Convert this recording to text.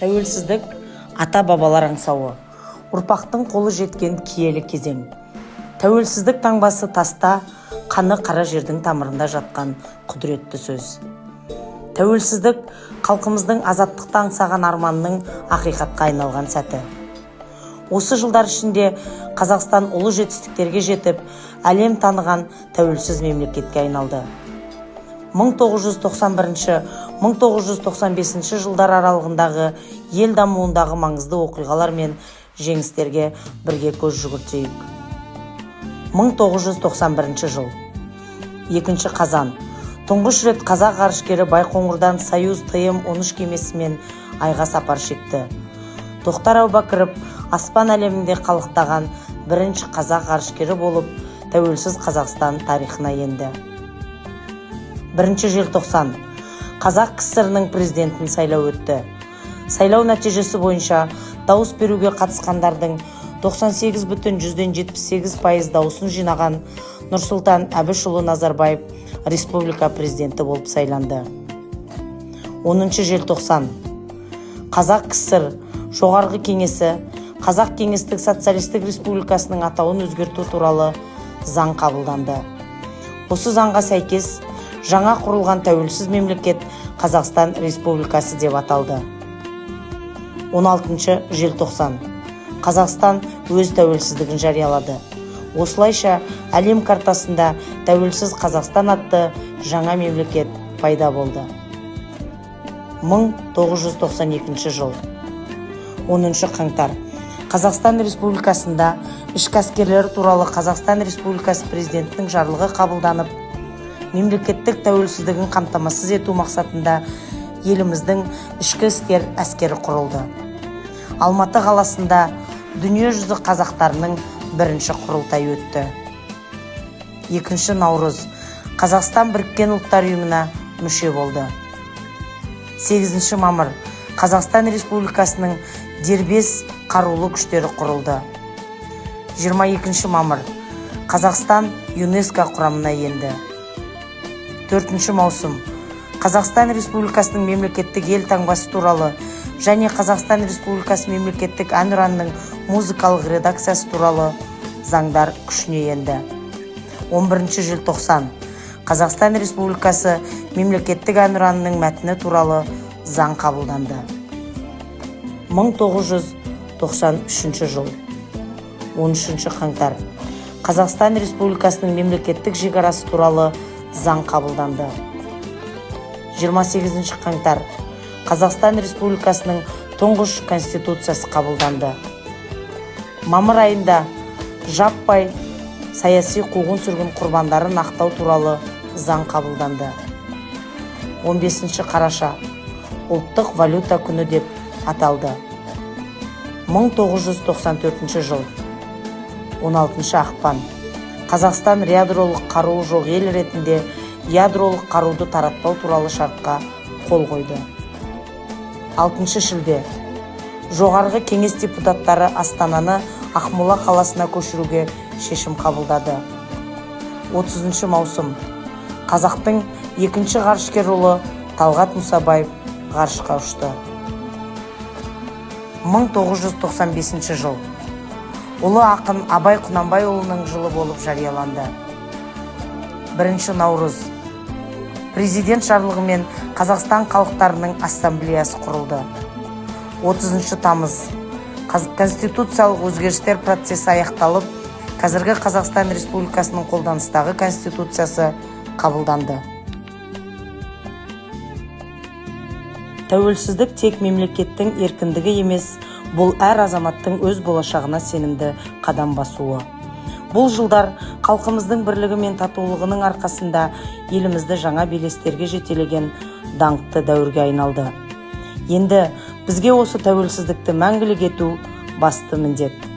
Тәуелсіздік ата-бабалар аңсауы, ұрпақтың қолы жеткен киелі кезең. Тәуелсіздік таңбасы таста, қаны қара жердің тамырында жатқан құдіретті сөз. Тәуелсіздік халқымыздың азаттықты аңсаған арманының ақиқатқа айналған сәті. Осы жылдар ішінде Қазақстан ұлы жетістіктерге жетіп, әлем таныған тәуелсіз мемлекетке айналды. 1991-1995 жылдар аралығындағы ел дамуындағы маңызды оқиғалар мен жеңістерге бірге көз жүгіртейік. 1991 жыл. 2 қазан. Тұңғыш рет қазақ ғарышкері Байқоңырдан Союз ТМ-13 кемесімен айға сапар шекті. Тоқтар Әубәкіров аспан әлемінде қалықтаған бірінші қазақ ғарышкері болып, тәуелсіз Қазақстан тарихына енді. 1 желтоқсан. Қазақ КСР-ның президентін сайлау өтті. Сайлау нәтижесі бойынша дауыс беруге қатысқандардың 98,78% дауысын жинаған Нұрсұлтан Әбішұлы Назарбаев республика президенті болып сайланды. 10 желтоқсан. Қазақ КСР Жоғарғы кеңесі Қазақ Кеңестік Социалистік Республикасының атауын өзгерту туралы заң қабылданды. Осы заңға сәйкес жаңа құрылған тәуелсіз мемлекет Қазақстан Республикасы деп аталды. 16 желтоқсан. Қазақстан өз тәуелсіздігін жариялады. Осылайша әлем картасында тәуелсіз Қазақстан атты жаңа мемлекет пайда болды. 1992 жыл. 10 қаңтар. Қазақстан Республикасында ішкі әскерлері туралы Қазақстан Республикасы президентінің жарлығы қабылданып, мемлекеттік тәуелсіздігін қамтамасыз ету мақсатында еліміздің ішкі істер әскері құрылды. Алматы қаласында дүниежүзі қазақтарының бірінші құрылтайы өтті. 2 наурыз. Қазақстан Біріккен Ұлттар Ұйымына мүше болды. 8 мамыр. Қазақстан Республикасының дербес қарулы күштері құрылды. 22 мамыр. Қазақстан ЮНЕСКО құрамына енді. 4 маусым. Қазақстан Республикасының мемлекеттік ел таңбасы туралы және Қазақстан Республикасы мемлекеттік әнұранының музыкалық редакциясы туралы заңдар күшіне енді. 11 желтоқсан. Қазақстан Республикасы мемлекеттік әнұранының мәтіні туралы заң қабылданды. 1993 жыл. 13 қаңтар. Қазақстан Республикасының мемлекеттік шекарасы туралы заң қабылданды. 28 қаңтар. Қазақстан Республикасының тұңғыш конституциясы қабылданды. Мамыр айында жаппай саяси қуғын-сүргін құрбандарын ақтау туралы заң қабылданды. 15 қараша ұлттық валюта күні деп аталды. 1994 жыл. 16 ақпан. Қазақстан ядролық қаруы жоқ ел ретінде ядролық қаруды таратпау туралы шартқа қол қойды. 6 шілде. Жоғарғы кеңес депутаттары Астананы Ақмола қаласына көшіруге шешім қабылдады. 30 маусым. Қазақтың екінші ғарышкер ұлы Талғат Мұсабаев ғарышқа ұшты. 1995 жыл. Ұлы ақын Абай Құнанбайұлының жылы болып жарияланды. 1 наурыз. Президент жарлығымен Қазақстан халықтарының ассамблеясы құрылды. 30 тамыз. Конституциялық өзгерістер процесі аяқталып, қазіргі Қазақстан Республикасының қолданыстағы конституциясы қабылданды. Тәуелсіздік тек мемлекеттің еркіндігі емес, бұл әр азаматтың өз болашағына сенімді қадам басуы. Бұл жылдар халқымыздың бірлігі мен татулығының арқасында елімізді жаңа белестерге жетелеген даңқты дәуірге айналды. Енді бізге осы тәуелсіздікті мәңгілік ету басты міндет.